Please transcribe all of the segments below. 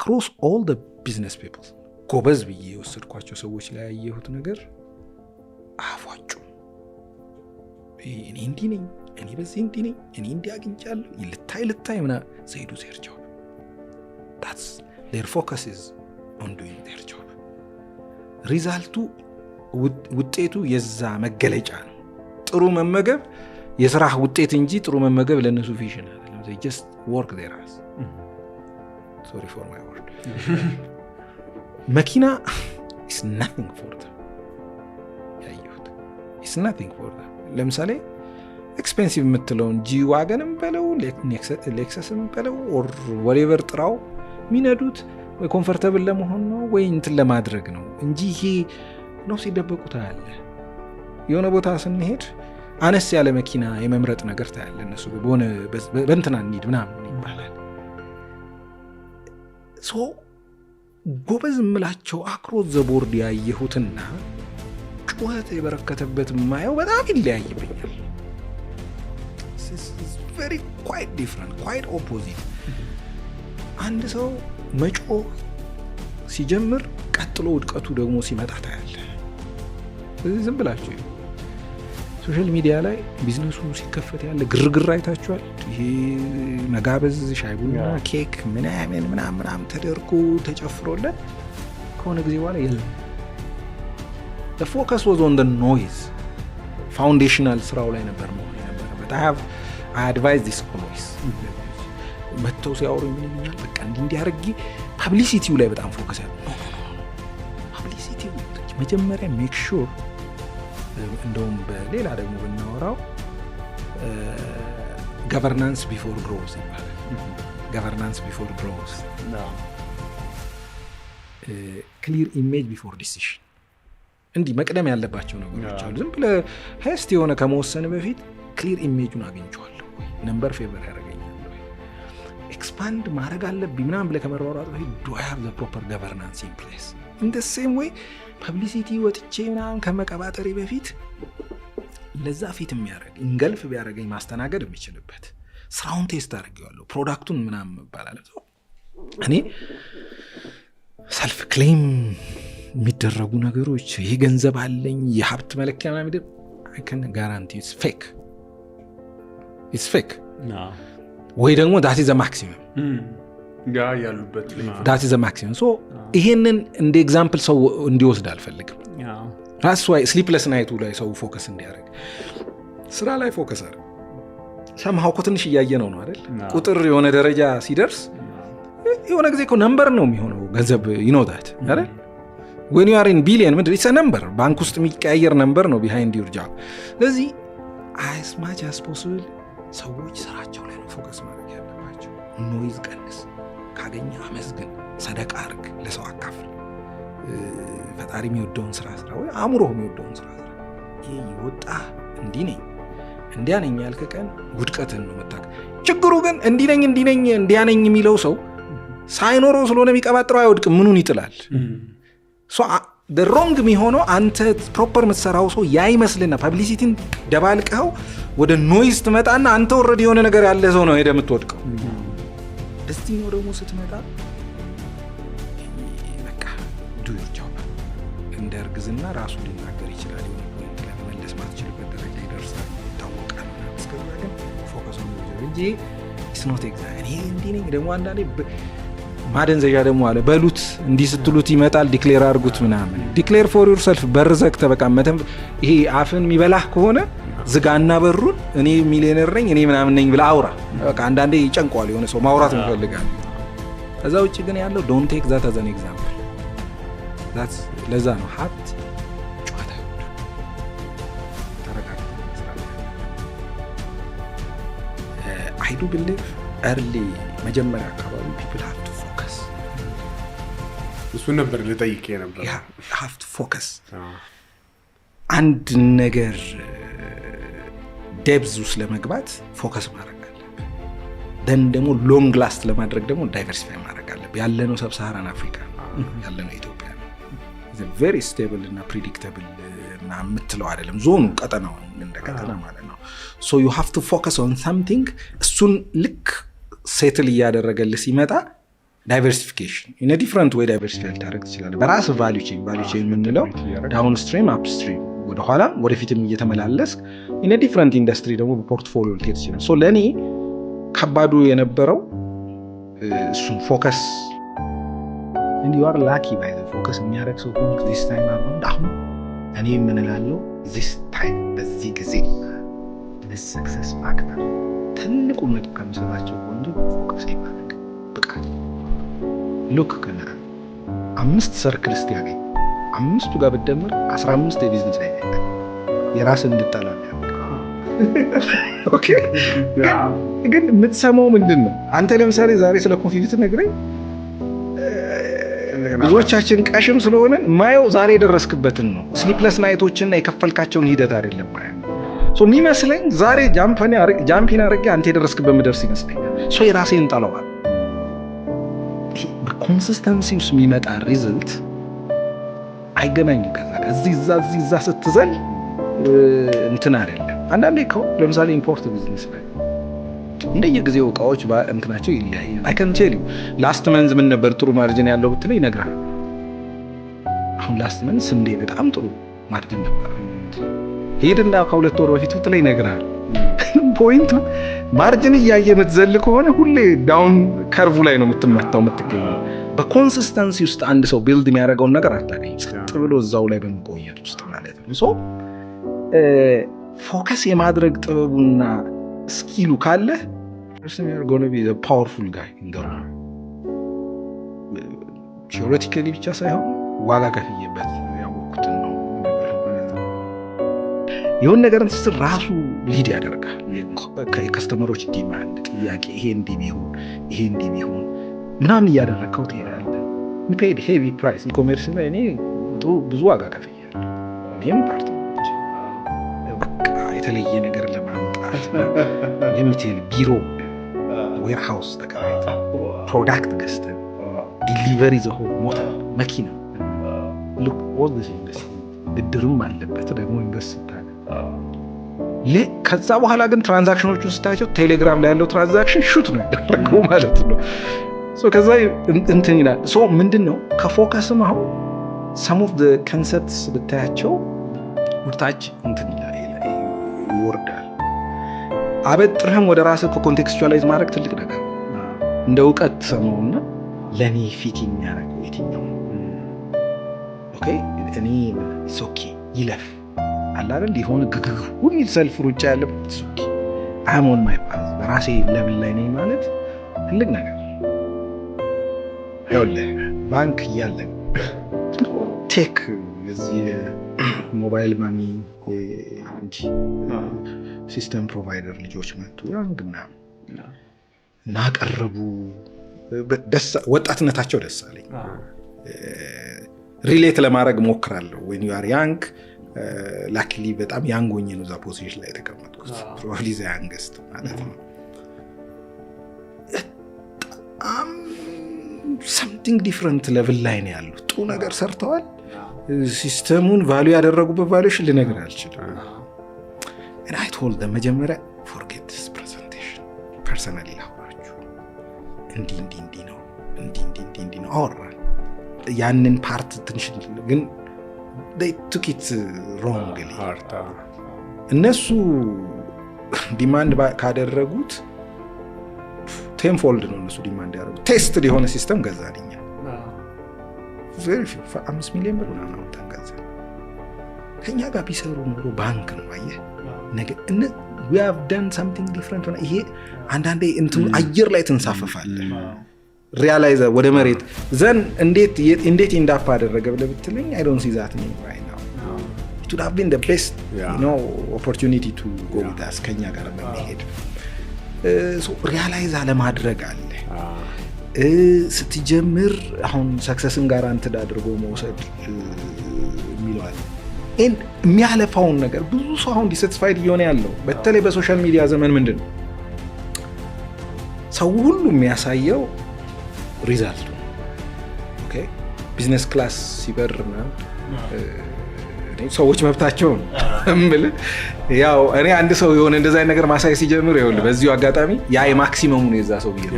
Across all the business people ጎበዝ ብዬ የወሰድኳቸው ሰዎች ላይ ያየሁት ነገር አያፏጩም። እኔ እንዲህ ነኝ፣ እኔ በዚህ እንዲህ ነኝ፣ እኔ እንዲህ አግኝቻለሁ፣ ልታይ ልታይ ምናምን። They do their job. That's their focus, is on doing their job. Result ኡ ውጤቱ የዛ መገለጫ ነው። ጥሩ መመገብ የስራህ ውጤት እንጂ ጥሩ መመገብ ለእነሱ vision አይደለም። Just work their ass, sorry for my word. መኪና is nothing for them. ያየሁት is nothing for them. ለምሳሌ expensive የምትለውን G Wagon ም በለው Lexus ም በለው or whatever ጥራው፣ የሚነዱት ወይ comfortable ለመሆን ነው ወይ እንትን ለማድረግ ነው እንጂ ይሄ ነው ሲደበቁ ታያለህ። የሆነ ቦታ ስንሄድ አነስ ያለ መኪና የመምረጥ ነገር ታያለህ። እነሱ በሆነ በእንትና እንሂድ ምናምን ይባላል። So ጎበዝ የምላቸው across the board ያየሁትና ጩኸት የበረከተበት የማየው በጣም ይለያይብኛል። Very quite different, quite opposite። አንድ ሰው መጮህ ሲጀምር ቀጥሎ ውድቀቱ ደግሞ ሲመጣ ታያለህ። ስለዚህ ዝም ብላችሁ social media ላይ ቢዝነሱ ሲከፈት ያለ ግርግር አይታችኋል። ይሄ መጋበዝ፣ ሻይ ቡና፣ ኬክ ምናምን ምናምን ምናምን ተደርጎ ተጨፍሮለት ከሆነ ጊዜ በኋላ የለም። Focus was on noise. Foundational ስራው ላይ ነበር መሆን የነበረበት። I advise this always. መጥተው ሲያወሩ ምን ይሉኛል? በቃ እንዲህ እንዲህ አድርጌ publicity ው ላይ በጣም focus ያለ። Publicity ው መጀመሪያ make sure። እንደውም በሌላ ደግሞ ብናወራው governance before growth ይባላል። Governance before growth፣ clear image before decision፣ እንዲህ መቅደም ያለባቸው ነገሮች አሉ። ዝም ብለህ hasty የሆነ ከመወሰን በፊት clear image ኡን አግኝቼዋለሁ ወይ፣ number favor ያደርገኛል ወይ፣ expand ማድረግ አለብኝ ምናምን ብለህ ከመሯሯጥ በፊት do I have the proper governance in place? In the same way publicity ወጥቼ ምናምን ከመቀባጠሬ በፊት ለዛ fit የሚያደርግ engulf ቢያደርገኝ ማስተናገድ የሚችልበት ስራውን test አድርጌዋለሁ፣ product ኡን ምናምን ይባላል። እኔ self claim የሚደረጉ ነገሮች ይህ ገንዘብ አለኝ የሀብት መለኪያ ምናምን guarantee it's fake, it's fake ወይ ደግሞ that the maximum ጋ ያሉበት That the maximum። So ይሄንን እንደ example ሰው እንዲወስድ አልፈልግም። That's why sleepless night ኡ ላይ ሰው focus እንዲያደርግ ስራ ላይ focus አድርግ። ሰምሃው እኮ ትንሽ እያየ ነው ነው አይደል? ቁጥር የሆነ ደረጃ ሲደርስ የሆነ ጊዜ እኮ number ነው የሚሆነው ገንዘብ፣ you know that አይደል? When you are in billion ምንድን it's number፣ ባንክ ውስጥ የሚቀያየር number ነው behind your job። ስለዚህ as much as possible ሰዎች ስራቸው ላይ ነው focus ማድረግ ያለባቸው። Noise ቀንስ፣ ካገኘ አመስግን፣ ሰደቃ አርግ፣ ለሰው አካፍል፣ ፈጣሪ የሚወደውን ስራ ስራ ወይ አእምሮህ የሚወደውን ስራ ስራ። ይሄ የወጣ እንዲህ ነኝ እንዲያ ነኝ ያልክ ቀን ውድቀትን ነው መታቅ። ችግሩ ግን እንዲህ ነኝ እንዲህ ነኝ እንዲያ ነኝ የሚለው ሰው ሳይኖረው ስለሆነ የሚቀባጥረው አይወድቅም። ምኑን ይጥላል? Wrong የሚሆነው አንተ proper የምትሰራው ሰው ያ ይመስልና publicity ን ደባልቀኸው ወደ noise ትመጣና አንተ already የሆነ ነገር ያለ ሰው ነው ሄደህ የምትወድቀው። በዚህኛው ደግሞ ስትመጣ በቃ do your job። እንደ እርግዝና ራሱ ሊናገር ይችላል። የሆነ point ላይ መመለስ ማትችልበት ደረጃ ይደርሳል፣ ይታወቃል። እስከዛ ግን focus እንጂ it's not እኔ እንዲህ ነኝ። ደግሞ አንዳንዴ ማደንዘዣ ደግሞ አለ፣ በሉት እንዲህ ስትሉት ይመጣል፣ declare አድርጉት ምናምን። Declare for yourself። በር ዘግተህ በቃ መተን ይሄ አፍን የሚበላህ ከሆነ ዝጋና በሩን እኔ ሚሊዮነር ነኝ፣ እኔ ምናምን ነኝ ብለህ አውራ። በቃ አንዳንዴ ይጨንቀዋል፣ የሆነ ሰው ማውራት ይፈልጋል። ከዛ ውጭ ግን ያለው don't take that as an example። ለዛ ነው ሀብት ጨዋታ አይወድም። ተረጋግተህ መስራት። I do believe early መጀመሪያ አካባቢ people have to focus። እሱ ነበር ልጠይቅ ነበር። Have to focus። አንድ ነገር depth ውስጥ ለመግባት focus ማድረግ አለብህ። Then ደግሞ long last ለማድረግ ደግሞ diversify ማድረግ አለብህ። ያለነው Sub-Saharan Africa ያለነው ኢትዮጵያ ነው። Very stable እና predictable ምናምን የምትለው አይደለም። ዞኑ ቀጠናው እንደ ቀጠና ማለት ነው። So you have to focus on something። እሱን ልክ settle እያደረገልህ ሲመጣ Diversification in different way diversify ልታደርግ ትችላለህ። በራስ value chain፣ value chain የምንለው downstream፣ upstream፣ ወደኋላ ወደፊትም እየተመላለስ in different industry ደግሞ በ portfolio ልትሄድ ትችላለህ። So ለእኔ ከባዱ የነበረው እሱን focus። You are lucky by focus የሚያደርግ ሰው ከሆንክ this time around። አሁን እኔ የምንላለው this time፣ በዚህ ጊዜ this success factor ትልቁ ነጥብ ከምሰጣቸው ቆንጆ focus የማድረግ ብቃት። Look፣ ከና አምስት circle እስቲ ያገኝ፣ አምስቱ ጋር ብትደምር 15 የቢዝነስ idea የራስን እንድጠላ። Okay፣ ግን የምትሰማው ምንድን ነው? አንተ ለምሳሌ ዛሬ ስለ coffee ብትነግረኝ ብዙዎቻችን ቀሽም ስለሆነ ማየው ዛሬ የደረስክበትን ነው። Sleepless night ኦችና የከፈልካቸውን ሂደት አይደለም ማየው። የሚመስለኝ ዛሬ jump in አድርጌ አንተ የደረስክበት ምደርስ ይመስለኛል። So የራሴን ጠለዋል። በ consistency ውስጥ የሚመጣ result አይገናኝም። ከዛ ጋር እዚህ እዛ እዚህ እዛ ስትዘል እንትን አይደለም። አንዳንዴ እኮ ለምሳሌ import business ላይ እንደየጊዜው እቃዎች እንትናቸው ይለያያል። I can tell you last month ምን ነበር ጥሩ margin ያለው ብትለኝ ይነግራል። አሁን last month ስንዴ በጣም ጥሩ margin ነበር። ሄድና ከ2 ወር በፊት ብትለኝ ይነግራል። Point ኡ margin እያየ የምትዘል ከሆነ ሁሌ down curve ላይ ነው የምትመታው የምትገኘው። በ consistency ውስጥ አንድ ሰው build የሚያደርገውን ነገር አታገኝም። ጸጥ ብሎ እዛው ላይ በመቆየት ውስጥ ማለት ነው። So focus የማድረግ ጥበቡና skill ኡ ካለ gonna be powerful guy። Theoretically ብቻ ሳይሆን ዋጋ ከፍዬበት ያወቅኩትን ነው ማለት ነው። የሆነ ነገርን ስትል ራሱ lead ያደርጋል። የ customer ኦች demand፣ ጥያቄ፣ ይሄ እንዲህ ቢሆን፣ ይሄ እንዲህ ቢሆን ምናምን እያደረግከው ትሄዳለህ። Paid heavy price e-commerce ላይ እኔ ብዙ ዋጋ ከፍያለሁ። እኔም partner ኦች በቃ የተለየ ነገር ለማምጣት የምትል ቢሮ warehouse ተከራይተን፣ product ገዝተን፣ delivery the whole ሞተር መኪና፣ look, all this investment ብድርም አለበት ደግሞ invest ስታደርግ። ከዛ በኋላ ግን transaction ኦቹን ስታያቸው ቴሌግራም ላይ ያለው transaction shoot ነው ያደረገው ማለት ነው። ከዛ እንትን ይላል። ምንድን ነው ከ focus ም አሁን some of concepts ብታያቸው ወደታች እንትን ይወርዳል። አበጥረህም ወደ ራስህ contextualize ማድረግ ትልቅ ነገር፣ እንደ እውቀት ትሰማውና ለእኔ fit የሚያደርገው የትኛው? Okay፣ እኔ okay ይለፍ አለ አይደል፣ የሆነ ግግግ የሚል ሰልፍ ሩጫ ያለበት፣ okay, I'm on my path፣ በራሴ level ላይ ነኝ ማለት ትልቅ ነገር። ይኸውልህ፣ ባንክ እያለን tech የዚህ mobile money እንጂ system provider ልጆች መጡ young ምናምን እና አቀረቡ። ወጣትነታቸው ደስ አለኝ። Relate ለማድረግ ሞክራለሁ። When you are young፣ luckily በጣም young ሆኜ ነው እዛ position ላይ የተቀመጥኩት። Probably the youngest ማለት ነው። በጣም something different level ላይ ነው ያሉት። ጥሩ ነገር ሰርተዋል። System ኡን value ያደረጉበት valuation ልነግርህ አልችልም። I told መጀመሪያ forget this presentation፣ personally ላውራችሁ፣ እንዲህ እንዲህ እንዲህ ነው፣ እንዲህ እንዲህ እንዲህ እንዲህ ነው፣ አወራን። ያንን part ትንሽ ግን took it wrongly። እነሱ demand ካደረጉት tenfold ነው እነሱ demand ያደረጉት። Tested የሆነ system ገዛን እኛ፣ 5 ሚሊዮን ብር ምናምን አውጥተን ገዛን። ከኛ ጋር ቢሰሩ ኖሮ ባንክ ነው፣ አየህ፣ ነገ we have done something different። ይሄ አንዳንዴ እንትኑ አየር ላይ ትንሳፈፋለህ። Realize ወደ መሬት then እንዴት end up አደረገ ብለህ ብትለኝ I don't see that name right now። It would have been the best opportunity to go with us፣ ከኛ ጋር በመሄድ realize አለማድረግ አለ ስትጀምር። አሁን success ን guaranteed አድርጎ መውሰድ የሚለው አለ። የሚያለፋውን ነገር ብዙ ሰው አሁን dissatisfied እየሆነ ያለው በተለይ በ social media ዘመን ምንድን ነው፣ ሰው ሁሉ የሚያሳየው result ኡ። Business class ሲበር ምናምን ሰዎች መብታቸው ነው እምልህ። ያው እኔ አንድ ሰው የሆነ እንደዛ አይነት ነገር ማሳየት ሲጀምር፣ ይኸውልህ፣ በዚሁ አጋጣሚ ያ የ maximum ኡ ነው የዛ ሰው ብዬ ነው።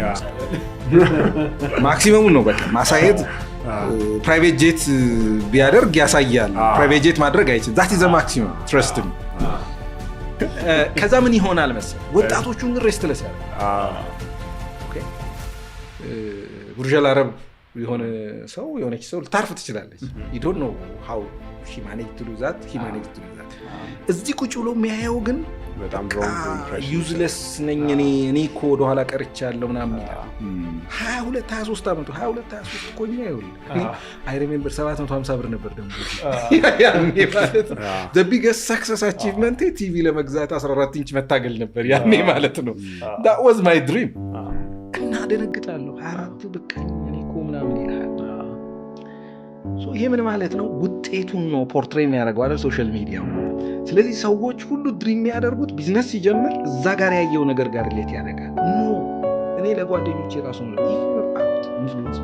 Maximum ኡ ነው በቃ ማሳየት። Private jet ቢያደርግ ያሳያል። Private jet ማድረግ አይችልም። That is maximum, trust me። ከዛ ምን ይሆናል መሰለህ፣ ወጣቶቹን ግን restless ያደርጋል። ቡርጅ አል አረብ የሆነ ሰው፣ የሆነች ሰው ልታርፍ ትችላለች። You don't know how she manage to do that, he manage to do that። እዚህ ቁጭ ብሎ የሚያየው ግን በጣም wrong impression። Useless ነኝ እኔ፣ እኔ እኮ ወደኋላ ቀርቻለሁ ምናምን ይላል። 22 23 ዓመቱ፣ 22 23 እኮ እኛ፣ ይኸውልህ፣ I remember 750 ብር ነበር ደግሞ ያኔ ማለት ነው። The biggest success achievement ኤ ቲቪ ለመግዛት 14 ኢንች መታገል ነበር ያኔ ማለት ነው። That was my dream። እና ደነግጣለሁ። 24 በቃኝ እኔ እኮ ምናምን ይልሃል። ይሄ ምን ማለት ነው? ውጤቱን ነው portray የሚያደርገው አይደል social media ው። ስለዚህ ሰዎች ሁሉ dream የሚያደርጉት ቢዝነስ ሲጀምር እዛ ጋር ያየው ነገር ጋር relate ያደርጋል። No፣ እኔ ለጓደኞቼ ራሱ ነው፣ if you're out influence,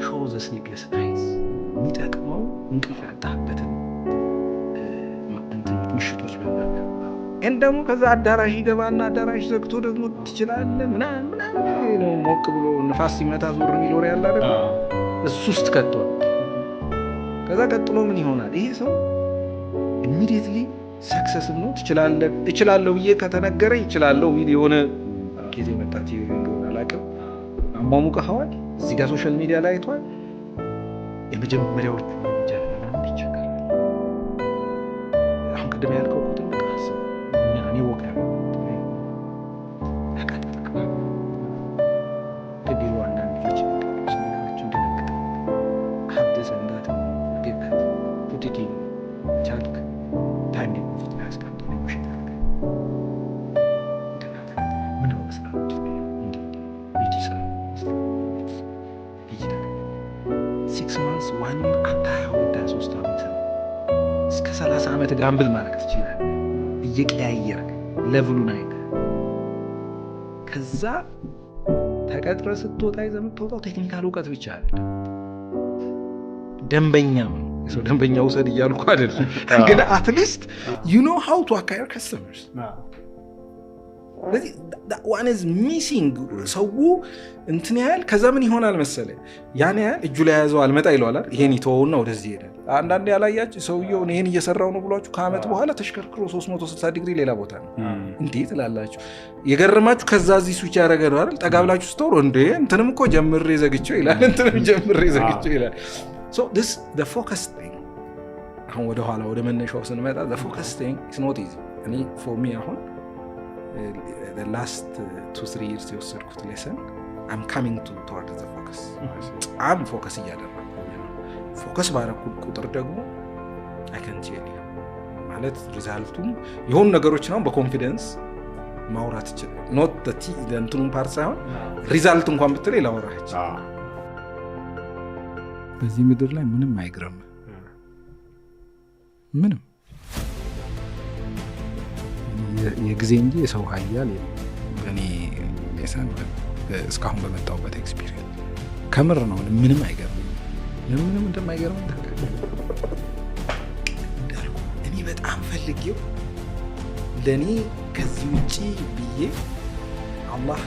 show the sleepless nights። የሚጠቅመው እንቅልፍ ያጣበትን ምሽቶች and ደግሞ ከዛ አዳራሽ ይገባና አዳራሽ ዘግቶ ደግሞ ትችላለህ ምናምን ምናምን ነው፣ ሞቅ ብሎ ንፋስ ሲመታ ዞር የሚል ወሬ ያለ አይደል? እሱ ውስጥ ከቷል። ከዛ ቀጥሎ ምን ይሆናል? ይሄ ሰው immediately success ነው፣ ትችላለህ፣ እችላለሁ ብዬ ከተነገረ ይችላለሁ ቢል የሆነ ጊዜ መጣ theory እንደሆነ አላውቅም። አሟሙቀኸዋል። እዚህ ጋር social media ላይ አይቷል። የመጀመሪያዎቹ እርምጃ ለመራመድ ይቸገራል። አሁን ቅድም ያልከው እኮ ትልቅ ሀሳብ፣ እኔ ወቅ ተቀጠቅባ ከቢሮ አንዳንድ ልጆች ስነግራቸው እንደነግጥ ሀብት ሰንዳት put it in ቻልክ time deposit ላይ አስቀምጠው፣ negotiate አድርገህ ምንድን ነው መስራት ዲጂታል ዲጂታል 6 months, one year፣ አንተ 22 23 ዓመት እስከ 30 ዓመት gamble ማድረግ ትችላለህ፣ እየቀያየርክ level ኡን አይተህ። ከዛ ተቀጥረህ ስትወጣ ይዘህ የምትወጣው technical እውቀት ብቻ አይደለም፣ ደንበኛም ነው። የሰው ደንበኛ ውሰድ እያልኩ አይደለም፣ ግን at least you know how to acquire customers። ስለዚህ one is missing። ሰው እንትን ያህል ከዛ ምን ይሆናል መሰለ፣ ያን ያህል እጁ ላይ የያዘው አልመጣ ይለዋል አይደል? ይሄን ይተወውና ወደዚህ ይሄዳል። አንዳንዴ ያላያችሁ ሰውየው ይሄን እየሰራው ነው ብሏችሁ ከዓመት በኋላ ተሽከርክሮ 360 ዲግሪ ሌላ ቦታ ነው። እንዴ ትላላችሁ። የገረማችሁ ከዛ እዚህ switch ያደረገ ነው አይደል? ጠጋ ብላችሁ ስትወሩ እንዴ እንትንም እኮ ጀምሬ ዘግቼው ይላል፣ እንትንም ጀምሬ ዘግቼው ይላል። So this the focus thing፣ አሁን ወደኋላ ወደ መነሻው ስንመጣ the focus thing is not easy። እኔ for me አሁን last 2-3 years የወሰድኩት lesson, I'm coming to toward the focus። በጣም focus እያደረግኩ ነው። Focus ባረኩ ቁጥር ደግሞ I can tell you ማለት result ኡም የሆኑ ነገሮች ነው በ confidence ማውራት ይችላል። Not እንትኑን part ሳይሆን result እንኳን ብትለኝ ላወራህ ይችላል። በዚህ ምድር ላይ ምንም አይግረም፣ ምንም የጊዜ እንጂ የሰው ሀያል የለም። በእኔ lesson እስካሁን በመጣሁበት experience ከምር ነው። ምንም አይገርምም። ለምንም እንደማይገርም ታውቃለህ። እንዳልኩህ እኔ በጣም ፈልጌው ለእኔ ከዚህ ውጭ ብዬ አላህ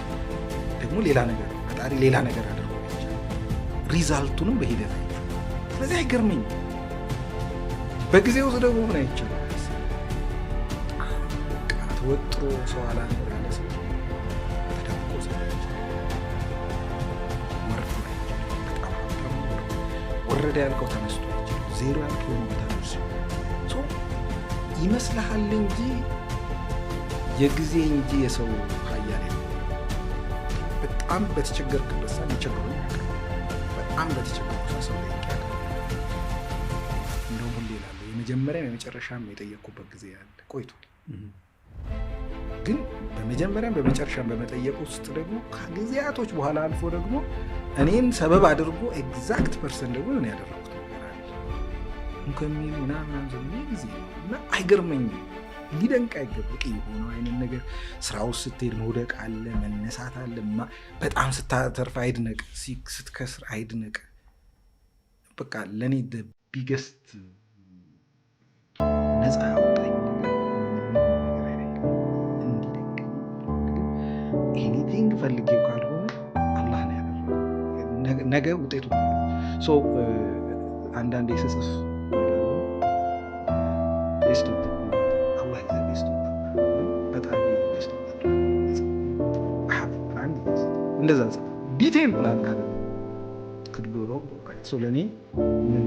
ደግሞ ሌላ ነገር፣ ፈጣሪ ሌላ ነገር አድርጎ result ኡንም በሂደት አይቼው፣ ስለዚህ አይገርመኝም። በጊዜ ውስጥ ደግሞ ምን አይቻልም፣ ተወጥሮ ሰው አላኖር ያለ ሰው ተደብቆ ሰው ወርዶ አይቻልም። በጣም ሀብታም ወረደ ያልከው ተነስቶ አይቻልም። ዜሮ ያልከው የሆነ ቦታ ደርሶ ይመስልሃል እንጂ የጊዜ እንጂ የሰው ሀያል በጣም በተቸገርክበት ሰዓት የቸገሩኝ ያውቃል። በጣም በተቸገርኩ ሰዓት ሰው ጠይቄ ያውቃል። እንደውም ሁሌ እላለሁ፣ የመጀመሪያም የመጨረሻም የጠየቅኩበት ጊዜ ያለ ቆይቷል። ግን በመጀመሪያም በመጨረሻም በመጠየቅ ውስጥ ደግሞ ከጊዜያቶች በኋላ አልፎ ደግሞ እኔን ሰበብ አድርጎ exact person ደግሞ ምን ያደረጉት ነገር አለ ከሚሉ ምናምን ጊዜ ነው እና አይገርመኝም። ሊደንቅ አይገባም የሆነው አይነት ነገር። ስራ ውስጥ ስትሄድ መውደቅ አለ፣ መነሳት አለ። በጣም ስታተርፍ አይድነቅ፣ ስትከስር አይድነቅ። በቃ ለእኔ biggest ነፃ ያወጣኝ ነገር ምንም ነገር አይደለም። እንዲደንቀኝ anything ፈልጌው ካልሆነ አላህ ነው ያደረገው። ነገ ውጤቱ so አንዳንዴ ስጽፍ best አላህ best በጣም best እንደዛ ጽፍ detail plan ካለ could go wrong. So ለእኔ ምን